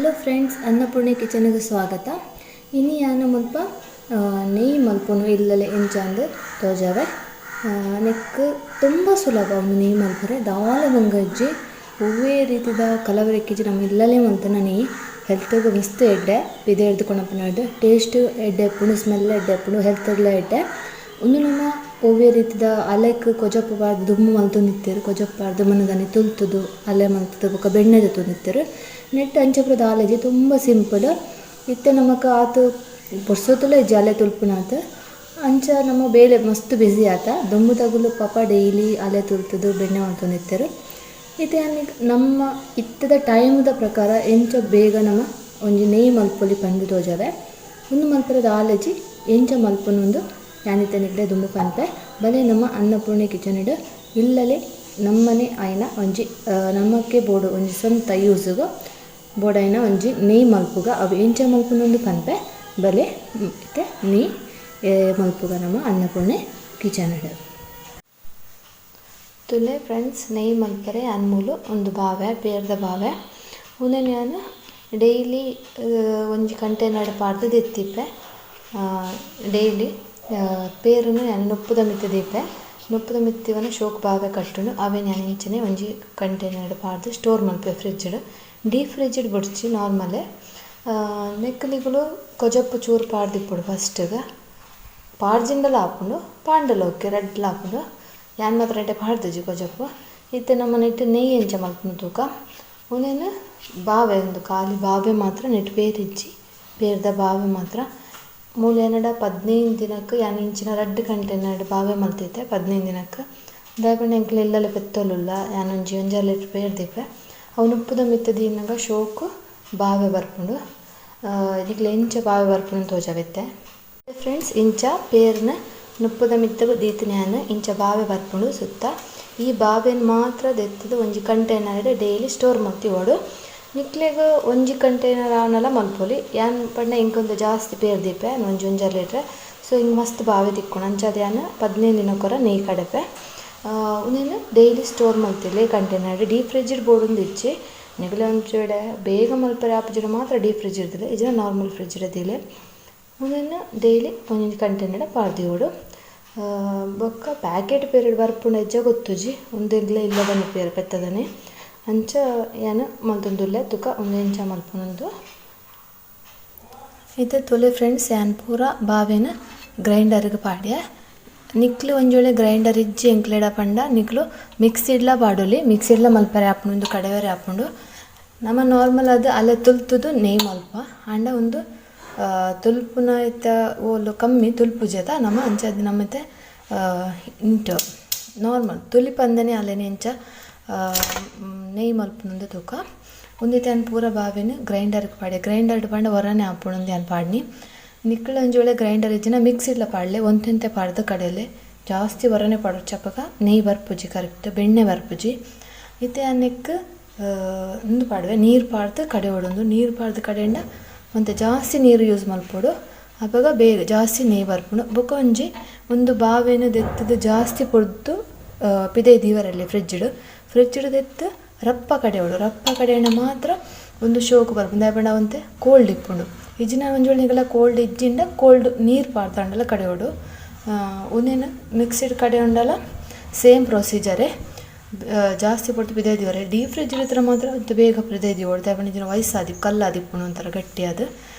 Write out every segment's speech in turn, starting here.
Hello friends, ಅನ್ನಪೂರ್ಣೆ ಕಿಚನ್ಗೆ ಸ್ವಾಗತ. ಇನಿ ಯಾನ ಮುಲ್ಪ ನೆಯ್ ಮಲ್ಪುನು ಇಲ್ಲಲೆ ಎಂಚ ಅಂದ್ ತೋಜಾವೆ. ನೆಕ್ ತುಂಬ ಸುಲಭ ಒಂದು ನೆಯ್ ಮಲ್ಪರೆ, ದಾಲ ಬಂಗಜ್ಜಿ ಒವ್ವೇ ರೀತಿದ ಕಲವರಿಕಿಜಿ. ನಮ್ಮ ಇಲ್ಲಲೆ ಮಲ್ತನ ನೆಯ್ ಹೆಲ್ತ್ಗ್ ಮಸ್ತ್ ಎಡ್ಡೆ, ಪಿದೆರ್ದ್ ಕೊನಪುನರ್ದ್ ಟೇಸ್ಟ್ ಎಡ್ಡೆ ಇಪ್ಪುಂಡು, ಸ್ಮೆಲ್ ಎಡ್ಡೆ ಇಪ್ಪುಂಡು, ಹೆಲ್ತ್ಗ್ಲ ಎಡ್ಡೆ. ಉಂದು ನಮ್ಮ ಒವ್ವೇ ರೀತಿದ ಅಲೆಕ್ ಕೊಜಪು ಪಾಡ್ದ್ ದುಂಬು ಮಲ್ತೊಂದಿತ್ತೆರ್. ಕೊಜಪು ಪಾಡ್ದ್ ಮನದಾನಿ ತುಲ್ತುದು ಅಲೆ ಮಲ್ತುದು ಬೊಕ ಬೆಣ್ಣೆ ದೆತ್ತೊಂದಿತ್ತೆರ್. ನೆಟ್ ಅಂಚ ಪೂರ ದಾಲಜಿ ತುಂಬ ಸಿಂಪಲ್. ಇತ್ತೆ ನಮಕ್ ಆತ್ ಪುರ್ಸೊತುಲ ಇಜ್ಜಿ ಅಲೆ ತುಲ್ಪುನಾತ್. ಅಂಚ ನಮ್ಮ ಬೇಲೆ ಮಸ್ತ್ ಬಿಸಿ ಆತ. ದುಂಬುದಗುಲು ಪಾಪ ಡೈಲಿ ಅಲೆ ತುಲ್ತುದು ಬೆಣ್ಣೆ ಮಲ್ತೊಂದಿತ್ತೆರ್. ಇತ್ತೆ ಯಾನ್ ನಮ್ಮ ಇತ್ತೆದ ಟೈಮ್ದ ಪ್ರಕಾರ ಎಂಚ ಬೇಗ ನಮ ಒಂಜಿ ನೆಯ್ ಮಲ್ಪೊಲಿ ಪಂದ್ ತೋಜಾವೆ. ಉಂದು ಮಲ್ಪರೆ ದಾಲಜಿ, ಎಂಚ ಮಲ್ಪುನು ಯಾನ್ ಇತ್ತೆ ನಿಕ್ಲೆ ದುಂಬು ಪನ್ಪೆ. ಬಲೆ ನಮ್ಮ ಅನ್ನಪೂರ್ಣೆ ಕಿಚನ್ ಇಲ್ಲಲೆ ನಮ್ಮನೆ ಆಯಿನ ಒಂಜಿ ನಮಕ್ಕೆ ಬೋಡು ಒಂಜಿ ಸ್ವಂತ ಯೂಸುಗು ಬೋಡಾಯಿನ ಒಂಜಿ ನೆಯ್ ಮಲ್ಪುಗ. ಅವು ಎಂಚ ಮಲ್ಪುನು ಪನ್ಪೆ. ಬಲೆ ಇತ್ತೆ ನೆಯ್ ಮಲ್ಪುಗ ನಮ್ಮ ಅನ್ನಪೂರ್ಣೆ ಕಿಚನ್. ತುಲೆ ಫ್ರೆಂಡ್ಸ್, ನೆಯ್ ಮಲ್ಪರೆ ಯಾನ್ ಮೂಲು ಒಂದು ಬಾವೆ, ಪೇರ್ದ ಬಾವೆ. ಉಂದೆನ್ ಯಾನ್ ಡೈಲಿ ಒಂಜಿ ಕಂಟೈನರ್ ಪಾಡ್ದ್ ದೆತ್ತಿಪ್ಪೆ. ಡೈಲಿ ಪೇರುನು ಯಾನ್ ನುಪ್ಪುದ ಮಿತ್ತ್ ದೀಪೆ. ನುಪ್ಪುದ ಮಿತ್ತ್ ದೀವನ ಶೋಕ್ ಬಾವೆ ಕಟ್ಟುಂಡು. ಅವೆನ್ ಯಾನ್ ಇಂಚನೆ ಒಂಜಿ ಕಂಟೈನರ್ ಪಾಡ್ದ್ ಸ್ಟೋರ್ ಮಲ್ಪೆ ಫ್ರಿಜ್ಡ್. ಡೀಪ್ ಫ್ರಿಜ್ಡ್ ಬೊಡ್ಚಿ, ನಾರ್ಮಲ್. ನೆಕ್ಕ್ ನಿಕುಲು ಕೊಜಪು ಚೂರು ಪಾಡ್ದಿಪ್ಪೊಡು ಫಸ್ಟ್ಗ್. ಪಾಡ್ಜಿಂಡಲ ಆಪುಂಡು, ಪಾಂಡಲ ಓಕೆ, ರಡ್ಡ್ಲ ಆಪುಂಡು. ಯಾನ್ ಮಾತ್ರ ಎಡ್ಡೆ ಪಾಡ್ದಿಜಿ ಕೊಜಪು. ಇತ್ತೆ ನಮ್ಮ ನೆಟ್ ನೆಯ್ ಎಂಚ ಮಲ್ಪುನು ತೂಕ. ಉಂದೆನ್ ಬಾವೆ, ಉಂದು ಖಾಲಿ ಬಾವೆ ಮಾತ್ರ, ನೆಟ್ ಪೇರಿಜ್ಜಿ, ಪೇರ್ದ ಬಾವೆ ಮಾತ್ರ. ಮೂಲು ಎನ್ನಡ 15 ದಿನಕ್ಕೆ ಯಾನ್ ಇಂಚಿನ ರಡ್ಡ್ ಕಂಟೈನರ್ ಬಾವೆ ಮಲ್ತಿತ್ತೆ 15 ದಿನಕ್ಕೆ. ದಾಯೆ ಪಂಡ ಎಂಕ್ಲ ಇಲ್ಲಲೆ ಪೆತ್ತೊಲುಲ್ಲ, ಯಾನ್ ಒಂಜಿ ಒಂಜಾರು ಲೀಟ್ರ್ ಪೇರ್ ದೀಪೆ. ಅವು ನುಪ್ಪುದ ಮಿತ್ತ್ ದೀನಗ ಶೋಕು ಬಾವೆ ಬರ್ಪುಂಡು. ನಿಕ್ಲೆ ಎಂಚ ಬಾವೆ ಬರ್ಪುಂಡು ತೋಜಾವಿತ್ತೆ ಫ್ರೆಂಡ್ಸ್. ಇಂಚ ಪೇರ್ನ ನುಪ್ಪುದ ಮಿತ್ತ್ ದೀತಿನ ಯಾನ್, ಇಂಚ ಬಾವೆ ಬರ್ಪುಂಡು ಸುತ್ತ. ಈ ಬಾವೆನ್ ಮಾತ್ರ ದೆತ್ತುದು ಒಂಜಿ ಕಂಟೈನರ್ ಡೈಲಿ ಸ್ಟೋರ್ ಮಲ್ತಿವೊಡು. ನಿಕ್ಲೆಗ್ ಒಂಜಿ ಕಂಟೈನರ್ ಆವನಲ ಮಲ್ಪೊಲಿ. ಯಾನ್ ಪಂಡ ಇಂಕೊಂದು ಜಾಸ್ತಿ ಪೇರ್ ದೀಪೆ, ಒಂಜಿ ಒಂಜಾರು ಲೀಟ್ರ್. ಸೊ ಇಂಕ್ ಮಸ್ತ್ ಬಾವೆ ತಿಕ್ಕುಂಡು. ಅಂಚಾದ್ ಯಾನ್ 15 ದಿನಕ್ಕೊರ ನೆಯ್ ಕಡೆಪೆ. ಉಂದೆನ್ ಡೈಲಿ ಸ್ಟೋರ್ ಮಲ್ತಿರ್ಲೆ ಕಂಟೈನರ್. ಡೀಪ್ ಫ್ರಿಜ್ಡ್ ಬೋಡೊಂದು ಇಜ್ಜಿ. ನಿಕುಲೆ ಒಂಚೂಡೆ ಬೇಗ ಮಲ್ಪರೆ ಆಪುಜಿಡ ಮಾತ್ರ ಡೀಪ್ ಫ್ರಿಜ್ ಇರ್ದಿಲ್ಲ, ಇಜ್ಜಿಡ ನಾರ್ಮಲ್ ಫ್ರಿಜ್ ಇಡದಿಲ್ಲ. ಉಂದೆನ್ ಡೈಲಿ ಒಂಜೊಂಜಿ ಕಂಟೈನರ್ ಪಾಡ್ದಿವೊಡು. ಬೊಕ್ಕ ಪ್ಯಾಕೆಟ್ ಪೇರ್ಡ್ ಬರ್ಪುಂಡ ಇಜ್ಜ ಗೊತ್ತುಜಿ. ಉಂದು ಎಂಕ್ಲೆ ಇಲ್ಲದನೆ ಪೇರ್, ಪೆತ್ತದನೆ. ಅಂಚ ಯಾನ್ ಮಲ್ತೊಂದುಲ್ಲೆ. ತುಕ ಉಂದು ಎಂಚ ಮಲ್ಪುನಂದು ಇತ್ತೆ ತೂಲೆ ಫ್ರೆಂಡ್ಸ್. ಯಾನ್ ಪೂರ ಬಾವೆನ್ ಗ್ರೈಂಡರ್ಗೆ ಪಾಡ್ಯೆ. ನಿಕ್ಲು ಒಂಜಿ ವೇಳೆ ಗ್ರೈಂಡರ್ ಇಜ್ಜಿ ಎಂಕ್ಲೆಡ ಪಂಡ ನಿಕ್ಲು ಮಿಕ್ಸಿಡ್ಲ ಪಾಡೊಲಿ. ಮಿಕ್ಸಿಡ್ಲ ಮಲ್ಪರೆ ಆಪುಂಡು, ಉಂದು ಕಡೆವರೆ ಆಪುಂಡು. ನಮ ನಾರ್ಮಲ್ ಆದ್ ಅಲೆ ತುಲ್ತುದು ನೆಯ್ ಮಲ್ಪ. ಆಂಡ ಉಂದು ತುಲ್ಪುನ ಇತ್ತ ಓಲು ಕಮ್ಮಿ ತುಲ್ಪುಜತ ನಮ. ಅಂಚಾದ್ ನಮತೆ ಇಂಟು ನಾರ್ಮಲ್ ತುಲಿಪಂದನೆ ಅಲೆನೆ ಇಂಚ ನೆಯ್ ಮಲ್ಪುನಂದು ತೂಕ. ಉಂದೆತ ಯಾನ್ ಪೂರ ಬಾವೆನ್ ಗ್ರೈಂಡರ್ಗೆ ಪಾಡ್ಯೆ. ಗ್ರೈಂಡರ್ಡ್ ಪಂಡ ಒರನೆ ಆಪುಂಡು ಯಾನ್ ಪಾಡ್ನಿ. ನಿಕ್ಲ್ ಒಂಜಿ ವೇಳೆ ಗ್ರೈಂಡರ್ ಇಜ್ಜಿನ ಮಿಕ್ಸಿಡ್ಲ ಪಾಡ್ಲೆ. ಒಂತೆಂತೆ ಪಾಡ್ದ್ ಕಡೆಲೆ, ಜಾಸ್ತಿ ಒರನೆ ಪಾಡೊಡ್ಚಿ, ಅಪಗ ನೆಯ್ ಬರ್ಪುಜಿ ಕರೆಕ್ಟ್, ಬೆಣ್ಣೆ ಬರ್ಪುಜಿ. ಇತ್ತೆ ಯಾನ್ ನೆಕ್ಕ್ ಉಂದು ಪಾಡುವೆ, ನೀರು ಪಾಡ್ದ್ ಕಡೆಯೊಡೊಂದು. ನೀರು ಪಾಡ್ದ್ ಕಡೆಂಡ ಒಂತೆ ಜಾಸ್ತಿ ನೀರು ಯೂಸ್ ಮಲ್ಪೊಡು, ಅಪಗ ಬೇಗ ಜಾಸ್ತಿ ನೆಯ್ ಬರ್ಪುಂಡು. ಬೊಕ ಒಂಜಿ ಉಂದು ಬಾವೆನ್ ದೆತ್ತುದು ಜಾಸ್ತಿ ಪೊರ್ತು ಪಿದಯಿ ದೀವರಲ್ಲಿ ಫ್ರಿಜ್ಡ್. ಫ್ರಿಜ್ಡ್ ದೆತ್ತ್ ರಪ್ಪ ಕಡೆಯೊಡು. ರಪ್ಪ ಕಡೆಯಂಡ ಮಾತ್ರ ಒಂದು ಶೋಕು ಬರ್ಪುಂಡು. ದಾಯೆ ಪಂಡ ಒಂತೆ ಕೋಲ್ಡ್ ಇಪ್ಪುಂಡು. ಇಜ್ಜಿಂಡ ಒಂಜಿ ವೇಳೆ ನಿಕಲ ಕೋಲ್ಡ್ ಇಜ್ಜಿಂಡ ಕೋಲ್ಡ್ ನೀರು ಪಾಡ್ದಾಂಡಲ ಕಡೆಯೊಡು. ಉಂದೆನ್ ಮಿಕ್ಸಿಡ್ ಕಡೆಯೊಂಡಲ ಸೇಮ್ ಪ್ರೊಸೀಜರೇ. ಜಾಸ್ತಿ ಪೊರ್ತು ಪಿದಯಿ ದೀವರೆ. ಡೀಪ್ ಫ್ರಿಜ್ ಇತ್ತಿನ ಮಾತ್ರ ಒಂತೆ ಬೇಗ ಪಿದಯಿ ದೀವೊಡು. ದಾಯೆ ಪಂಡ ಇಜ್ಜಿಂಡ ವಯಸ್ಸಾದಿ ಕಲ್ಲಾದಿಪ್ಪುಂಡು ಒಂಥರ ಗಟ್ಟಿಯಾದ್.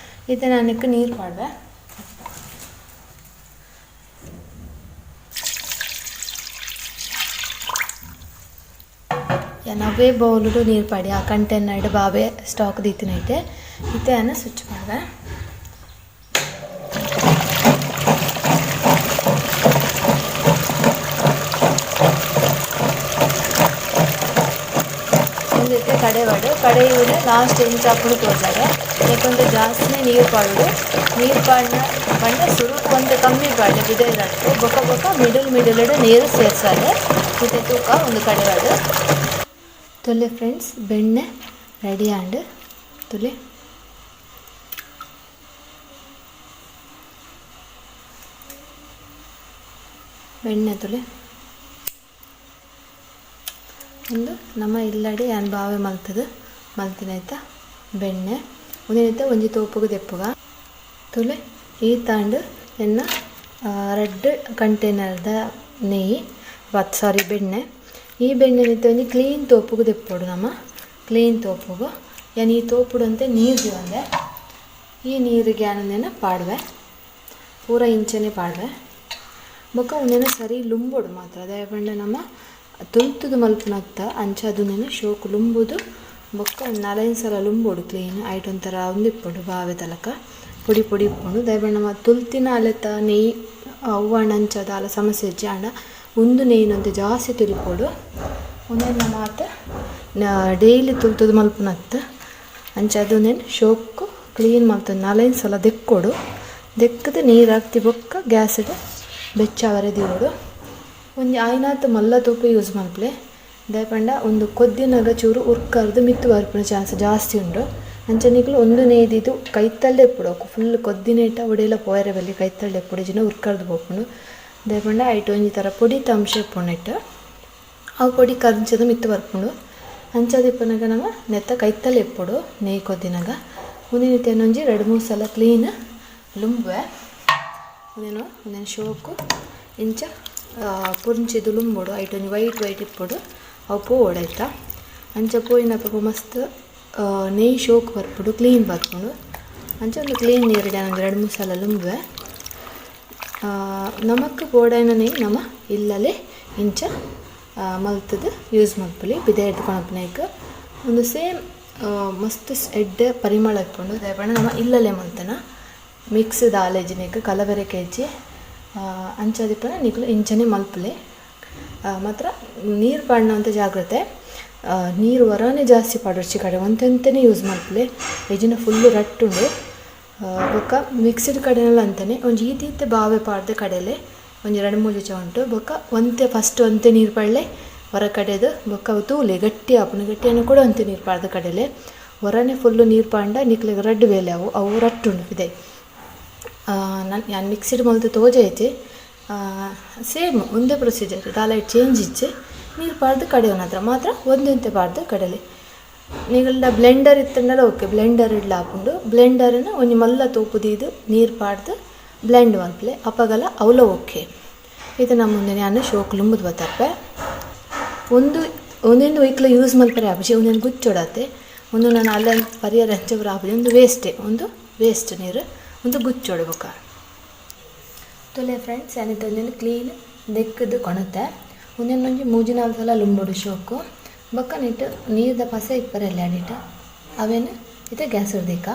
ಇತ್ತೆ ಯಾನ್ ನೆಕ್ಕ್ ನೀರು ಪಾಡುವೆ. ಯಾನ್ ಅವೇ ಬೌಲುಡು ನೀರು ಪಾಡಿ ಆ ಕಂಟೈನರ್ಡ್ ಬಾವೆ ಸ್ಟಾಕ್ ದೀತಿನೈತೆ. ಇತ್ತೆ ಯಾನ್ ಸ್ವಿಚ್ ಪಾಡುವೆ. ಉಂದೆತ್ತೆ ಕಡೆವಡು ಕಡೆಯುವುದು ಲಾಸ್ಟ್ ಎಂಚ ಆಪುಂಡು ತೋಜಾವೆ. ನೆಕ್ಕೊಂತೆ ಜಾಸ್ತಿನೇ ನೀರು ಪಾಡೋಡು. ನೀರು ಪಾಡ್ನ ಪಂಡ ಸುರುಕು ಒಂತೆ ಕಮ್ಮಿ ಪಾಡ್ಲೆ ಪಿದಯಿದಕ್ಕು, ಬೊಕ ಬೊಕ ಮಿಡಲ್ ಮಿಡಲ್ ನೀರು ಸೇರ್ಸಾಲೆ. ಇತ್ತೆ ತೂಕ ಉಂದು ಕಡೆವಡು. ತುಲೆ ಫ್ರೆಂಡ್ಸ್, ಬೆಣ್ಣೆ ರೆಡಿ ಆಂಡ್ ತುಲೆ. ಬೆಣ್ಣೆ ತುಲೆ. ಉಂದು ನಮ್ಮ ಇಲ್ಲಡೆ ಯಾನ್ ಬಾವೆ ಮಲ್ತುದು ಮಲ್ತಿನ ಆಯ್ತಾ. ಬೆಣ್ಣೆ ಉಂದೆನಿತ್ತೆ ಒಂಜಿ ತೋಪುಗು ದೆಪ್ಪುಗ ತೂಲೆ ಈತಾಂಡ್ ಎನ್ನ ರಡ್ಡ್ ಕಂಟೈನರ್ದ ನೆಯಿ ಸಾರಿ ಬೆಣ್ಣೆ ಈ ಬೆಣ್ಣೆನಿತ್ತೆ ಒಂಜಿ ಕ್ಲೀನ್ ತೋಪುಗು ದೆಪ್ಪೊಡು ನಮ ಕ್ಲೀನ್ ತೋಪುಗು ಯಾನ್ ಈ ತೋಪುಡು ಅಂತೆ ನೀರು ದೀವಂದೆ ಈ ನೀರಿಗೆ ಯಾನ್ ಪಾಡುವೆ ಪೂರ ಇಂಚನೆ ಪಾಡುವೆ ಬೊಕ್ಕ ಉಂದೆನ್ ಸರಿ ಲುಂಬೊಡು ಮಾತ್ರ ದಾಯೆ ಪಂಡ ನಮ ತುಲ್ತುದು ಮಲ್ಪುನತ್ತ ಅಂಚ ಅದು ಶೋಕು ಲುಂಬುದು ಬೊಕ್ಕ ಒಂಜಿ ನಾಲೈನ್ ಸಲ ಲುಂಬೊಡು ಕ್ಲೀನ್ ಐಟ್ ಒಂಥರ ಉಂದು ಬಾವೆ ತಲಕ ಪೊಡಿ ಪೊಡಿ ಇಪ್ಪುಂಡು ದಾಯೆ ಪಂಡ ನಮ ತುಲ್ತಿನ ಅಲೆತ ನೆಯಿ ಅವ್ವಾಂಡ ಅಂಚ ದಾಲ ಸಮಸ್ಯೆ ಇಜ್ಜಿ ಆಂಡ ಉಂದು ನೆಯಿನೊಂತೆ ಜಾಸ್ತಿ ತುಲಿಪೊಡು ಉಂದೆನ್ ಮಾತ ಡೈಲಿ ತುಲ್ತುದು ಮಲ್ಪುನತ್ತ ಅಂಚ ಅದು ಉಂದೆನ್ ಶೋಕು ಕ್ಲೀನ್ ಮಲ್ತೊಂದು ನಾಲೈನ್ ಸಲ ದೆಕ್ಕೊಡು ದೆಕ್ಕದು ನೀರು ಹಾಕ್ತಿ ಬೊಕ್ಕ ಗ್ಯಾಸ್ಡ್ ಬೆಚ್ಚಾವರೆ ದೀವೊಡು ಒಂಜಿ ಆಯಿನಾತ್ ಮಲ್ಲ ತೋಪು ಯೂಸ್ ಮಲ್ಪುಲೆ ದಾಯೆ ಪಂಡ ಉಂದು ಕೊದ್ದಿನಗ ಚೂರು ಉರ್ಕರ್ದು ಮಿತ್ತ್ ಬರ್ಪುನ ಚಾನ್ಸ್ ಜಾಸ್ತಿ ಉಂಡು ಅಂಚ ನಿಕುಲು ಉಂದು ನೇಯ್ದಿದ್ದು ಕೈತಲ್ದೇ ಇಪ್ಪೊಡು ಫುಲ್ ಕೊದ್ದಿನೇಟ ಒಡೆಲ ಪೋಯರೆ ಬಲ್ಲಿ ಕೈತಲ್ಡೆ ಇಪ್ಪೊಡು ಇಜ್ಜಿಂಡ ಉರ್ಕರ್ದು ಪೋಪುಂಡು ದಾಯೆ ಪಂಡ ಐಟ್ ಒಂಜಿ ಥರ ಪೊಡಿತ ಅಂಶ ಇಪ್ಪುಂಡು ಐಟ್ ಅವು ಪೊಡಿ ಕರ್ಂಚದ ಮಿತ್ತ್ ಬರ್ಪುಂಡು ಅಂಚಾದ್ ಇಪ್ಪುನಗ ನಮ ನೆತ್ತ ಕೈತಲ್ಲೇ ಇಪ್ಪೊಡು ನೆಯಿ ಕೊದ್ದಿನಗ ಉಂದೆನ್ ಒಂಜಿ ರಡ್ಡ್ ಮೂರು ಸಲ ಕ್ಲೀನ್ ಲುಂಬುವೆ ಉಂದೆನ್ ಉಂದೆನ್ ಶೋಕು ಇಂಚ ಪುರ್ಂಚಿದ್ ಲುಂಬೊಡು ಐಟ್ ಒಂಜಿ ವೈಟ್ ವೈಟ್ ಇಪ್ಪೊಡು ಅವು ಪೋವೊಡು ಐತ ಅಂಚ ಪೋಯಿನಪಗ ಮಸ್ತ್ ನೆಯಿ ಶೋಕು ಬರ್ಪುಂಡು ಕ್ಲೀನ್ ಬರ್ಪುಂಡು ಅಂಚ ಒಂದು ಕ್ಲೀನ್ ನೀರುಡು ಯಾನ್ ಒಂಜಿ ರಡ್ಡ್ ಮೂರು ಸಲ ಲುಂಬುವೆ ನಮಕ್ ಬೋಡಾಯಿನ ನೆಯಿ ನಮ ಇಲ್ಲಲೆ ಇಂಚ ಮಲ್ತುದು ಯೂಸ್ ಮಲ್ಪೊಲಿ ಪಿದಯಿಡ್ದ್ ಕೊನೊಪುನೈಕ್ ಉಂದು ಸೇಮ್ ಮಸ್ತ್ ಎಡ್ಡೆ ಪರಿಮಳ ಇಪ್ಪುಂಡು ದಾಯೆ ಪಂಡ ನಮ ಇಲ್ಲಲೆ ಮಲ್ತನ ಮಿಕ್ಸ್ ದಾಲ ಇಜ್ಜಿ ಕಲಬೆರಕೆ ಇಜ್ಜಿ ಅಂಚಾದಿಪ್ಪುನ ನಿಕುಲು ಇಂಚನೆ ಮಲ್ಪುಲೆ ಮಾತ್ರ ನೀರು ಪಾಡ್ನ ಜಾಗ್ರತೆ ನೀರು ವರಾನೆ ಜಾಸ್ತಿ ಪಾಡೊಡ್ಚಿ ಕಡೆ ಒಂತೆ ಒಂತೆನೆ ಯೂಸ್ ಮಲ್ಪುಲೆ ಇಜ್ಜಿಂಡ ಫುಲ್ಲು ರಟ್ಟುಂಡು ಬೊಕ್ಕ ಮಿಕ್ಸ್ಡ್ ಕಡೆನಲ ಅಂಚನೆ ಒಂಜಿ ಈತ್ ಈತ್ ಬಾವೆ ಪಾಡ್ದ್ ಕಡೆಲೆ ಒಂಜಿ ರಡ್ಡ್ ಮೂಜಿ ಚೌಂಟು ಬೊಕ್ಕ ಒಂತೆ ಫಸ್ಟ್ ಒಂತೆ ನೀರು ಪಾಡ್ಲೆ ಹೊರ ಕಡೆದು ಬೊಕ್ಕ ಅವು ತೂಲೆ ಗಟ್ಟಿ ಆಪುಂಡು ಗಟ್ಟಿ ಆನಗ ಕೂಡ ಒಂತೆ ನೀರು ಪಾಡ್ದ್ ಕಡೆಲೆ ಹೊರನೆ ಫುಲ್ಲು ನೀರು ಪಾಂಡ ನಿಕ್ಲೆಗ್ ರಡ್ಡ್ ಬೇಲೆ ಅವು ಅವು ರಟ್ಟುಂಡು ಪಿದಯಿ ಯಾನ್ ಮಿಕ್ಸಿಡ್ ಮಲ್ತ್ ತೋಜಾಯಿಜಿ ಸೇಮ್ ಒಂದೇ ಪ್ರೊಸೀಜರ್ ದಾಲ ಚೇಂಜ್ ಇಜ್ಜಿ ನೀರು ಪಾಡ್ದ್ ಕಡೆಯೊನತ್ರ ಮಾತ್ರ ಒಂದೊಂತೆ ಪಾಡ್ದ್ ಕಡೆಲೆ ನಿಗಲ್ಡ ಬ್ಲೆಂಡರ್ ಇತ್ತುಂಡಲ ಓಕೆ ಬ್ಲೆಂಡರ್ ಇಡ್ಲ ಆಪುಂಡು ಬ್ಲೆಂಡರ್ನ ಒಂಜಿ ಮಲ್ಲ ತೋಪು ದೀದ್ ನೀರು ಪಾಡ್ದ್ ಬ್ಲೆಂಡ್ ಮಲ್ಪುಲೆ ಅಪಗಲ ಅವ್ಲ ಓಕೆ ಇತ್ತೆ ನಮ ಉಂದೆನ್ ಯಾನ್ ಶೋಕು ಲುಂಬುದು ಬತ್ತರ್ಪೆ ಉಂದು ಒಂದೊಂದು ಒಯ್ಕ್ಲ ಯೂಸ್ ಮಲ್ಪರೆ ಆಪುಜಿ ಉಂದೆನ್ ಗುಚ್ಚೊಡಾತೆ ಉಂದು ನನ ಅಲ್ಲ ಪರಿಯರ ಅಂಚ ಪೂರ ಆಪುಜಿ ಉಂದು ವೇಸ್ಟೇ ಉಂದು ವೇಸ್ಟ್ ನೀರು ಉಂದು ಗುಚ್ಚೊಡು ಬೊಕ ತೂಲೆ ಫ್ರೆಂಡ್ಸ್ ಯಾನ್ ಇತ್ತೆ ಉಂದೆನ್ ಕ್ಲೀನ್ ದೆಕ್ಕುದು ಕೊನತೆ ಉಂದೆನ್ ಒಂಜಿ ಮೂಜಿ ನಾಲ್ ಸಲ ಲುಂಬೊಡು ಶೋಕು ಬೊಕ್ಕ ನೆಟ್ ನೀರ್ದ ಪಸೆ ಇಪ್ಪರೆಲ್ಲ ಅಡಿಟ್ ಅವೆನ್ ಇತ್ತೆ ಗ್ಯಾಸ್ ದೀಕ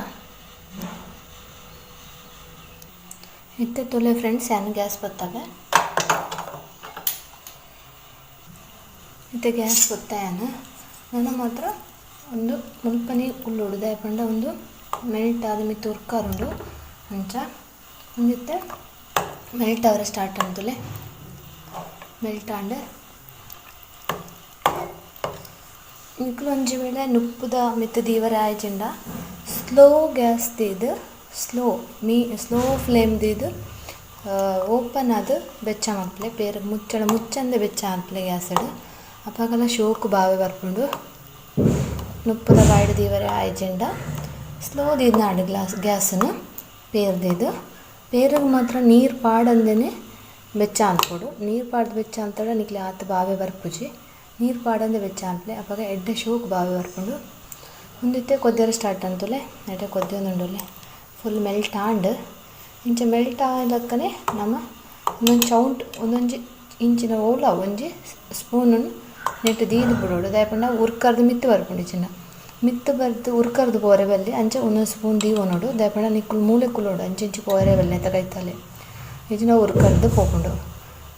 ಇತ್ತೆ ತೂಲೆ ಫ್ರೆಂಡ್ಸ್ ಯಾನ್ ಗ್ಯಾಸ್ ಪತ್ತಾವೆ ಇತ್ತೆ ಗ್ಯಾಸ್ ಪತ್ತಾಯನ ನನ ಮಾತ್ರ ಒಂದು ಮುಲ್ಪನೆ ಕುಲ್ಲೊಡು ದಾಯೆ ಪಂಡ ಉಂದು ಮೆಲ್ಟ್ ಆದ್ ಮಿತ್ತ್ ಉರ್ಕಾರುಂಡು ಅಂಚ ಉಂದಿತ್ತೆ ಮೆಲ್ಟ್ ಆವರೆ ಸ್ಟಾರ್ಟ್ ಆಂಡ್ ಮೆಲ್ಟ್ ಆಂಡ್ ನಿಕುಲು ಒಂಜಿ ವೇಳೆ ನುಪ್ಪುದ ಮಿತ್ತ್ ದೀವರೆ ಆಯಿಜಿಂಡ ಸ್ಲೋ ಗ್ಯಾಸ್ ದೀದ್ ಸ್ಲೋ ಫ್ಲೇಮ್ ದೀದ್ ಓಪನ್ ಆದ್ ಬೆಚ್ಚ ಮಲ್ಪುಲೆ ಪೇರ್ ಮುಚ್ಚಳ ಮುಚ್ಚಂದೆ ಬೆಚ್ಚ ಮಲ್ಪುಲೆ ಗ್ಯಾಸ್ಡ್ ಅಪಗಲ ಶೋಕು ಬಾವೆ ಬರ್ಪುಂಡು ನುಪ್ಪುದ ಬಾಯ್ಡ್ ದೀವರೆ ಆಯಿಜಿಂಡ ಸ್ಲೋ ದೀದ್ ಗ್ಲಾಸ್ ಗ್ಯಾಸ್ನು ಪೇರ್ ದೀದ್ ಪೇರುಗ್ ಮಾತ್ರ ನೀರು ಪಾಡಂದೆನೆ ಬೆಚ್ಚ ಮಲ್ಪೊಡು ನೀರು ಪಾಡ್ದ್ ಬೆಚ್ಚ ಮಲ್ತಡ ನಿಕ್ಲೆ ಆತ್ ಬಾವೆ ಬರ್ಪುಜಿ ನೀರು ಪಾಡಂದೆ ಬೆಚ್ಚ ಮಲ್ಪುಲೆ ಅಪಗ ಎಡ್ಡೆ ಶೋಕು ಬಾವೆ ಬರ್ಪುಂಡು ಉಂದಿತ್ತೆ ಕೊದ್ಯರೆ ಸ್ಟಾರ್ಟ್ ಆಂತುಲೆ ಎಡ್ಡೆ ಕೊದ್ಯೊಂದುಂಡುಲೆ ಫುಲ್ ಮೆಲ್ಟ್ ಆಂಡ್ ಇಂಚ ಮೆಲ್ಟ್ ಆಯಿಲಕ್ಕನೆ ನಮ ಒಂದೊಂಜಿ ಚೌಂಟ್ ಒಂದೊಂಜಿ ಇಂಚಿನ ಓಲ ಒಂಜಿ ಸ್ಪೂನುನು ನೆಟ್ ದೀದ್ ಬುಡೊಡು ದಾಯೆ ಪಂಡ ಉರ್ಕರ್ದ್ ಮಿತ್ತ್ ಬರ್ಪುಂಡು ಇಜ್ಜಿಂಡ ಮಿತ್ತ್ ಬರ್ದು ಉರ್ಕರ್ದ್ ಪೋರೆ ಬಲ್ಲಿ ಅಂಚ ಒಂದೊಂದು ಸ್ಪೂನ್ ದೀವೊನೊಡು ದಾಯೆ ಪಂಡ ನಿಕುಲು ಮೂಲೆ ಕುಲ್ಲೊಡು ಅಂಚಿ ಇಂಚಿ ಪೋರೆ ಬಲ್ಲಿ ನೆತ್ತ ಕೈತಲೆ ಇಜ್ಜಿಂಡ ಉರ್ಕರ್ದ್ ಪೋಪುಂಡು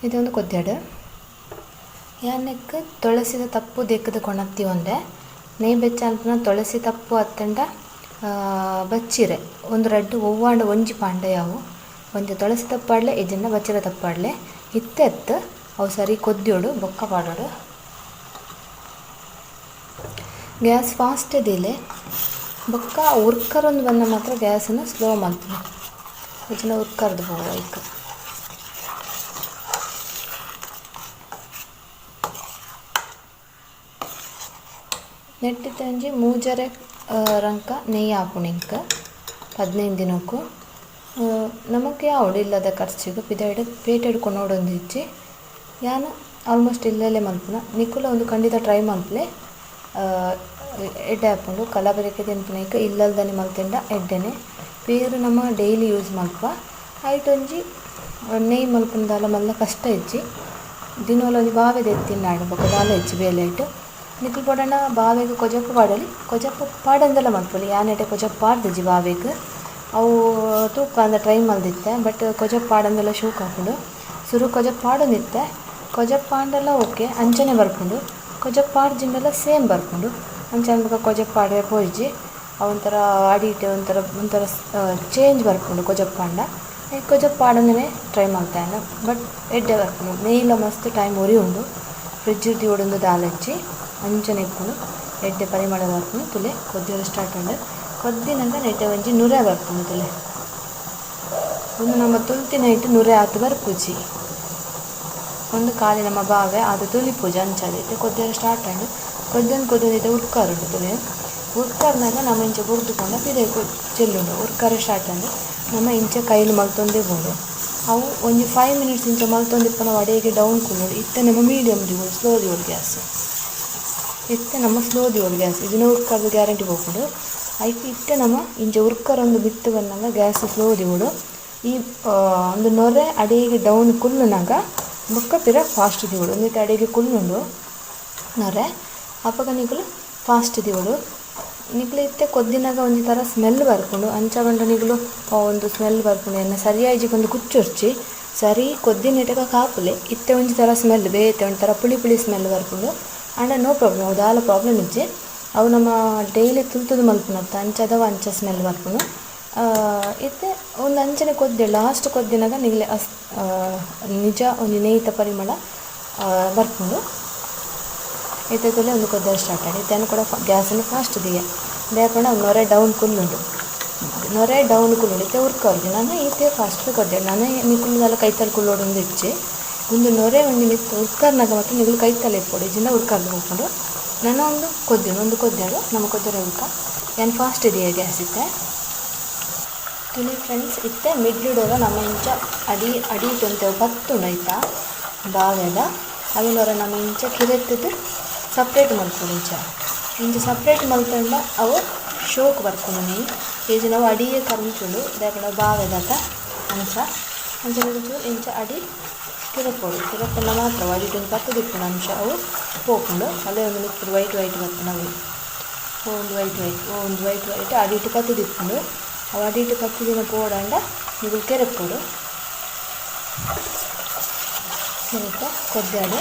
ಇದೊಂದು ಕೊದ್ಯಡ್ ಯಾನ್ ನೆಕ್ಕ್ ತುಳಸಿದ ತಪ್ಪು ದೆಕ್ಕುದು ಕೊನತ್ತಿ ಒಂದೆ ನೆಯ್ ಬೆಚ್ಚ ಅನ್ಪುನ ತುಳಸಿ ತಪ್ಪು ಅತ್ತಂಡ ಬಚ್ಚಿರೆ ಒಂದು ರಡ್ಡ್ ಒವ್ವಾಂಡ ಒಂಜಿ ಪಾಂಡ ಯಾವು ಒಂಜಿ ತುಳಸಿ ತಪ್ಪಾಡ್ಲೆ ಇಜ್ಜಿಂಡ ಬಚ್ಚಿರೆ ತಪ್ಪಾಡ್ಲೆ ಇತ್ತೆ ಅತ್ತ್ ಅವು ಸರಿ ಕೊದ್ಯೊಡು ಬೊಕ್ಕ ಪಾಡೊಡು ಗ್ಯಾಸ್ ಫಾಸ್ಟ್ ದೀಲೆ ಬೊಕ್ಕ ಉರ್ಕರೊಂದು ಬನ್ನ ಮಾತ್ರ ಗ್ಯಾಸನ್ನು ಸ್ಲೋ ಮಲ್ಪುಲೆ ಇಜ್ಜಿಂಡ ಉರ್ಕರ್ದು ಪೋವು ಐಕ್ ನೆಟ್ಟಿತ್ತೆ ಒಂಜಿ ಮೂಜರೆ ರಂಕ ನೆಯ್ಯಿ ಆಪುಂಡು ಇಂಕ್ 15 ದಿನಕ್ಕು ನಮಕ್ ಯಾವೊಡು ಇಲ್ಲದ ಖರ್ಚಿಗ್ ಪಿದಯ್ಡ್ ಪೇಟೆಡ್ ಕೊನೊಡೊಂದಿಜ್ಜಿ ಯಾನ್ ಆಲ್ಮೋಸ್ಟ್ ಇಲ್ಲಲ್ಲೇ ಮಲ್ಪುನ ನಿಕುಲ ಒಂದು ಖಂಡಿತ ಟ್ರೈ ಮಲ್ಪುಲೆ ಎಡ್ಡೆ ಆಪುಂಡು ಕಲಬೆರಕೆ ತಿನ್ಪುನೈಕ್ ಇಲ್ಲಲ್ದನೆ ಮಲ್ತಿಂಡ ಎಡ್ಡೆನೆ ಪೇರು ನಮ ಡೈಲಿ ಯೂಸ್ ಮಲ್ಪ ಐಟ್ ಒಂಜಿ ನೆಯ್ಯಿ ಮಲ್ಪುನ ದಾಲ ಮಲ್ಲ ಕಷ್ಟ ಇಜ್ಜಿ ದಿನೋಲ ಒಂಜಿ ಬಾವೆ ದೆತ್ತಿನಾಂಡ ಬೊಕ ದಾಲ ಇಜ್ಜಿ ಬೇಲೆ ಐಟ್ ನಿಕುಲು ಬೋಡಾಂಡ ಬಾವೆಗ್ ಕೊಜಪು ಪಾಡೊಲಿ ಕೊಜಪು ಪಾಡಂದಲ ಮಲ್ಪೊಲಿ ಯಾನ್ ಎಡ್ಡೆ ಕೊಜಪು ಪಾಡ್ದಿಜ್ಜಿ ಬಾವೆಗ್ ಅವು ತೂಕ ಅಂದ ಟ್ರೈ ಮಲ್ದಿತ್ತೆ ಬಟ್ ಕೊಜಪು ಪಾಡಂದಲ ಶೋಕ್ ಆಪುಂಡು ಸುರು ಕೊಜಪು ಪಾಡೊಂದಿತ್ತೆ ಕೊಜಪು ಪಾಂಡಲ ಓಕೆ ಅಂಚನೆ ಬರ್ಪುಂಡು ಕೊಜಪು ಪಾಡ್ಜಿಂಡಲ ಸೇಮ್ ಬರ್ಪುಂಡು ಅಂಚನೆ ಬೊಕ ಕೊಜಪು ಪಾಡ್ರೆ ಪೋಯಿಜಿ ಅವು ಒಂಥರ ಅಡಿಟ್ ಒಂಥರ ಒಂಥರ ಚೇಂಜ್ ಬರ್ಪುಂಡು ಕೊಜಪು ಪಾಂಡ ಕೊಜಪು ಪಾಡಂದನೆ ಟ್ರೈ ಮಲ್ತೆ ಬಟ್ ಎಡ್ಡೆ ಬರ್ಪುಂಡು ನೆಯ್ಯಿಲ ಮಸ್ತ್ ಟೈಮ್ ಒರಿಯುಂಡು ಫ್ರಿಜ್ ದೀವೊಡೊಂದು ದಾಲ ಇಜ್ಜಿ ಅಂಚನೆ ಇಪ್ಪುಂಡು ಎಡ್ಡೆ ಪರಿಮಳ ಬರ್ಪುಂಡು ತುಲೆ ಕೊದ್ದಿಯರ ಸ್ಟಾರ್ಟ್ ಆಂಡ್ ಕೊದ್ದಿನಗ ನೆಟೆ ಒಂಜಿ ನುರೆ ಬರ್ಪುಂಡು ತುಲೆ ಉಂದು ನಮ್ಮ ತುಲ್ತಿನೈಟ್ ನುರೆ ಆತ್ ಬರ್ಪುಜಿ ಒಂದು ಖಾಲಿ ನಮ್ಮ ಬಾವೆ ಅದು ತುಲಿಪುಜಿ ಅಂಚಾದ್ ಇತ್ತೆ ಕೊದ್ದಿಯರ ಸ್ಟಾರ್ಟ್ ಆಂಡ್ ಕೊದ್ದೊಂದು ಕೊದ್ದೊಂದು ಇತ್ತೆ ಉರ್ಕಾರುಂಡು ತುಲೆ ಉರ್ಕಾರ್ನಾಗ ನಮ ಇಂಚ ಬುರ್ದುಕೊಂಡ ಪಿದಯಿ ಚೆಲ್ಲುಂಡು ಉರ್ಕಾರ ಸ್ಟಾರ್ಟ್ ಆಂಡ್ ನಮ ಇಂಚ ಕೈಲ್ ಮಲ್ತೊಂದೇ ಬೋಡು ಅವು ಒಂಜಿ 5 ಮಿನಿಟ್ಸ್ ಇಂಚ ಮಲ್ತೊಂದಿಪ್ಪುನ ಅಡೆಗೆ ಡೌನ್ ಕುಲ್ಲುಂಡು ಇತ್ತೆ ನಮ್ಮ ಮೀಡಿಯಮ್ ದೀವೊಡು ಸ್ಲೋ ದೀವೊಡು ಗ್ಯಾಸ್ ಇತ್ತೆ ನಮ್ಮ ಸ್ಲೋ ದೀವೊಡು ಗ್ಯಾಸ್ ಇದನ್ನ ಉರ್ಕಾರ್ದ ಗ್ಯಾರಂಟಿ ಪೋಪುಂಡು ಐಕ್ ಇತ್ತೆ ನಮ್ಮ ಇಂಚ ಉರ್ಕರೊಂದು ಬಿತ್ತು ಬನ್ನಗ ಗ್ಯಾಸ್ ಸ್ಲೋ ದೀವೊಡು ಈ ಒಂದು ನೊರೆ ಅಡೆಗೆ ಡೌನ್ ಕುಲ್ಲುನಾಗ ಬೊಕ್ಕ ಪಿರ ಫಾಸ್ಟ್ ದೀವೊಡು ಒಂದಿತ್ತೆ ಅಡೆಗೆ ಕುಲ್ಲುಂಡು ನೊರೆ ಅಪಗ ನಿಕುಲು ಫಾಸ್ಟ್ ದೀವೊಡು ನಿಕುಲು ಇತ್ತೆ ಕೊದ್ದಿನಾಗ ಒಂಜಿ ಥರ ಸ್ಮೆಲ್ ಬರ್ಪುಂಡು ಅಂಚ ಪಂಡ ನಿಕುಲು ಒಂದು ಸ್ಮೆಲ್ ಬರ್ಪುಂಡು ಎನ್ನ ಸರಿಯಾಯಿಜಿಗ್ ಒಂದು ಕುಚ್ಚೊರ್ಚಿ ಸರಿ ಕೊದ್ದಿನೆಟಕ ಕಾಪುಲೆ ಇತ್ತೆ ಒಂಜಿ ಥರ ಸ್ಮೆಲ್ ಬೇತೆ ಒಂಥರ ಪುಳಿ ಪುಳಿ ಸ್ಮೆಲ್ ಬರ್ಪುಂಡು ಆಂಡ ನೋ ಪ್ರಾಬ್ಲಮ್ ಅವು ದಾಲ ಪ್ರಾಬ್ಲಮ್ ಇಜ್ಜಿ ಅವು ನಮ್ಮ ಡೈಲಿ ತುಲ್ತುದು ಮಲ್ಪುನತ್ತ ಅಂಚದವ ಅಂಚ ಸ್ಮೆಲ್ ಬರ್ಪುಂಡು ಇತ್ತೆ ಒಂದು ಅಂಚನೆ ಕೊದ್ದೆ ಲಾಸ್ಟ್ ಕೊದ್ದಿನಾಗ ನಿಗಲೆ ಅಸ್ ನಿಜ ಒಂಜಿ ನೆಯ್ತ ಪರಿಮಳ ಬರ್ಪುಂಡು ಇತ್ತೆ ತುಲೆ ಒಂದು ಕೊದ್ದರೆ ಸ್ಟಾರ್ಟ್ ಆಂಡ್ ಇತ್ತೆ ಕೂಡ ಗ್ಯಾಸನ್ನು ಫಾಸ್ಟ್ ದೀಯ ದಾಯೆ ನೊರೆ ಡೌನ್ ಕುಲ್ಲುಂಡು ನೊರೆ ಡೌನ್ ಕುಲ್ಲುಂಡು ಇತ್ತೆ ಉರ್ಕರ್ಜಿ ನಾನು ಇತ್ತೆ ಫಾಸ್ಟ್ ಕೊದ್ದೆ ನಾನು ನಿಕುಲು ದಾಲ ಕೈತಲ್ ಕುಲ್ಲೊಡೊಂದು ಇಜ್ಜಿ ಒಂದು ನೊರೆ ಒಂಜಿ ಮಿತ್ತ್ ಉರ್ಕರ್ನಾಗ ಮಾತ್ರ ನಿಕುಲು ಕೈತಲ್ ಇಪ್ಪೊಡು ಇಜ್ಜಿಂಡ ಉರ್ಕರ್ದು ಪೋಪುಂಡು ನನ ಒಂದು ಕೊದ್ದಿನ ಒಂದು ಕೊದ್ದೆಡು ನಮ್ಮ ಕೊದ್ದರೆ ಉರ್ಕ ಯಾನ್ ಫಾಸ್ಟ್ ದೀಯ ಗ್ಯಾಸ್ ಇತ್ತೆ ತುಲಿ ಫ್ರೆಂಡ್ಸ್ ಇತ್ತೆ ಮಿಡ್ಲಿಡೋರ ನಮ್ಮ ಇಂಚ ಅಡಿ ಅಡಿ ಒಂತೆ ಪತ್ತುಂಡು ಐತ ಬಾವೆದ ಅವೆನೊರ ನಮ್ಮ ಇಂಚ ಕಿರೆತ್ತದು ಸಪ್ರೇಟ್ ಮಲ್ಪೊಡು ಇಂಚ ಇಂಚ ಸಪ್ರೇಟ್ ಮಲ್ತಂಡ ಅವು ಶೋಕ್ ಬರ್ಪುಂಡು ನೆಯ್ಯಿ ಏಜ್ ನಾವು ಅಡಿಯೇ ಕರಂಚುಂಡು ದಾಯೆ ಪಂಡ ಬಾವೆದತ ಅಂಚ ಅಂಚ ಇಂಚ ಅಡಿ ಕಿರಪೊಡು ಕಿರಪುಂಡ ಮಾತ್ರ ಅಡಿಟ್ ಒಂಜಿ ಪತ್ತುದಿಪ್ಪುಂಡು ಅಂಚ ಅವು ಪೋಪುಂಡು ಅಲ್ಲೇ ಒಂದು ಮಿತ್ತ್ ವೈಟ್ ವೈಟ್ ಬರ್ಪುಂಡು ಅವು ಒಂದು ವೈಟ್ ವೈಟ್ ಒಂದು ವೈಟ್ ವೈಟ್ ಅಡಿಟ್ ಪತ್ತುದಿಪ್ಪುಂಡು ಅವು ಅಡಿಟ್ ಪತ್ತುದಿನ ಪೋಡಾಂಡ ನಿಕುಲು ಕೆರೆಪೊಡು ಕೆರೆತ ಕೊದ್ದಾಡು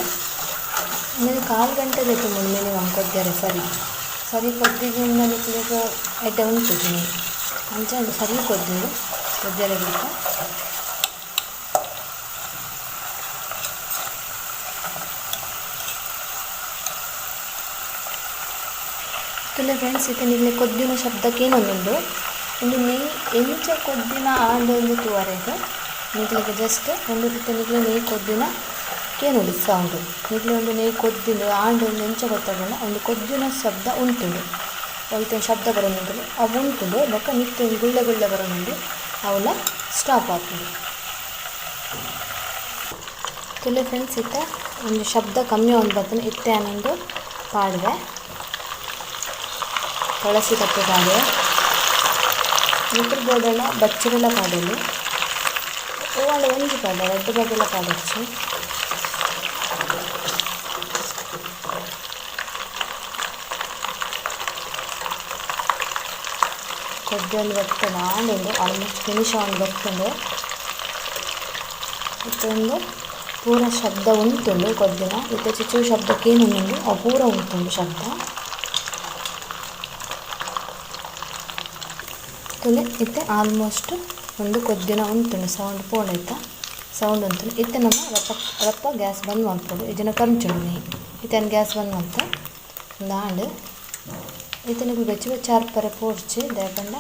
ಆಮೇಲೆ ಕಾಲು ಗಂಟೆ ಬೇಕು ಮಿನಿಮಮ್ ಕೊದ್ದರೆ ಸರಿ ಸರಿ ಕೊದ್ದಿಜಿಂಡ ನಿಕುಲೆಗ್ ಎಡ್ಡೆ ಉಂತುಜಿ ನೆಯ್ಯಿ ಅಂಚ ಸರಿ ಕೊದ್ದಿಡು ಕೊದ್ದರೆ ಬೊಕ್ಕ ತುಲೆ ಫ್ರೆಂಡ್ಸ್ ಇತ್ತೆ ನಿಕ್ಲೆ ಕೊದ್ದಿನ ಶಬ್ದಕ್ಕೆ ಏನೊಂದುಂಡು ಉಂದು ನೆಯ್ಯಿ ಎಂಚ ಕೊದ್ದಿನ ಆಂಡ್ ಒಂಜಿ ತೂವರೆಗ್ ನಿಕ್ಲೆಗ್ ಜಸ್ಟ್ ಒಂದು ಇತ್ತೆ ನಿಕ್ಲೆ ನೆಯ್ಯಿ ಕೊದ್ದಿನ ಕೇನೊಲಿ ಸೌಂಡ್ ನಿಕ್ಲೆ ಒಂದು ನೆಯ್ಯಿ ಕೊದ್ದಿನ ಆಂಡ್ ಒಂದು ಎಂಚ ಗೊತ್ತಾಪುಂಡ ಒಂದು ಕೊದ್ದಿನ ಶಬ್ದ ಉಂತುಂಡು ಐತ ಶಬ್ದ ಬರೊಂದುಂಡು ಅವು ಉಂತುಂಡು ಬೊಕ್ಕ ಮಿತ್ತ್ ಒಂಜಿ ಗುಳ್ಳೆ ಗುಳ್ಳೆ ಬರೊಂದುಂಡು ಅವುಲ ಸ್ಟಾಪ್ ಆಪುಂಡು ತುಲೆ ಫ್ರೆಂಡ್ಸ್ ಇತ್ತೆ ಒಂದು ಶಬ್ದ ಕಮ್ಮಿ ಆವೊಂದು ಬತ್ತುಂಡು ಇತ್ತೆ ಯಾನೊಂದು ಪಾಡ್ವೆ ತುಳಸಿ ಕಟ್ಟೆ ಪಾಡ್ವೆ ನಿಕುಲು ಬೋಡಾಂಡ ಬಚ್ಚಿರೆಲ ಪಾಡೊಲಿ ಒವ್ವಾಂಡ ಒಂಜಿ ಪಾಡ ರಡ್ಡ್ ಬಗೆಲ ಪಾಡೊಡ್ಚಿ ಕೊದ್ದೊಂದು ಬತ್ತುಂಡು ಆಂಡುಂಡು ಆಲ್ಮೋಸ್ಟ್ ಫಿನಿಶ್ ಆವೊಂದು ಬತ್ತುಂಡು ಇತ್ತೆ ಒಂದು ಪೂರ ಶಬ್ದ ಉಂತುಂಡು ಕೊದ್ದಿನ ಇತ್ತೆ ಚಿಚು ಶಬ್ದ ಕೇನೊಂದುಂಡು ಅವು ಪೂರ ಉಂತುಂಡು ಶಬ್ದ ತುಲೆ ಇತ್ತೆ ಆಲ್ಮೋಸ್ಟ್ ಒಂದು ಕೊದ್ದಿನ ಉಂತುಂಡು ಸೌಂಡ್ ಪೋಂಡು ಐತ ಸೌಂಡ್ ಉಂತುಂಡು ಇತ್ತೆ ನಮ್ಮ ರಪ್ಪ ರಪ್ಪ ಗ್ಯಾಸ್ ಬಂದ್ ಮಲ್ಪೊಡು ಇಜ್ಜಿಂಡ ಕರ್ಂಚುಂಡು ನೆಯ್ಯಿ ಇತ್ತೆ ಯಾನ್ ಗ್ಯಾಸ್ ಬಂದ್ ಮಲ್ತೆ ಉಂದು ಆಂಡ್ ಇತ್ತೆ ನಿಕುಲು ಬೆಚ್ಚ ಬೆಚ್ಚ ಅರ್ಪರೆ ಪೋಡ್ಚಿ ದಾಯೆ ಪಂಡ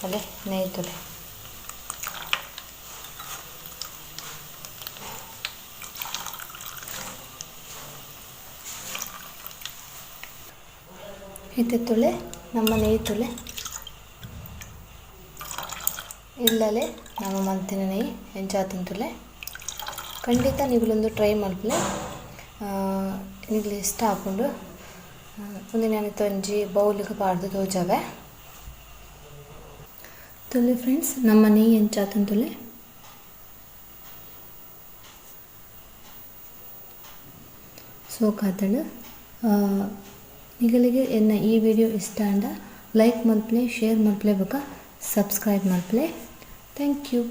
ಅಲೆ ನೆಯ್ಯಿ ತುಲೆ ಇತ್ತೆ ತುಲೆ ನಮ್ಮ ನೆಯಿ ತೂಲೆ. ಇಲ್ಲಲೆ ನಮ್ಮ ಮಂತಿನ ನೆಯಿ ಎಂಚಾತುಂಡು ತೂಲೆ. ಖಂಡಿತ ನಿಗುಲೊಂದು ಟ್ರೈ ಮಲ್ಪುಲೆ, ನಿಗುಲು ಇಷ್ಟ ಆಪುಂಡು. ಉಂದೆನ್ ಯಾನ್ ಇತ್ತೆ ಒಂಜಿ ಬೌಲ್ಗ್ ಪಾಡ್ದ್ ತೋಜಾವೆ. ತೂಲೆ ಫ್ರೆಂಡ್ಸ್, ನಮ್ಮ ನೆಯಿ ಎಂಚಾತುಂಡು ತೂಲೆ. ಸೋಕಾತುಂಡು. ನಿಗಲಿಗೆ ಎನ್ನ ಈ ವಿಡಿಯೋ ಇಷ್ಟ ಆಂಡ ಲೈಕ್ ಮಲ್ಪುಲೆ, ಶೇರ್ ಮಲ್ಪುಲೆ ಬೊಕ ಸಬ್ಸ್ಕ್ರೈಬ್ ಮಲ್ಪುಲೆ. Thank you.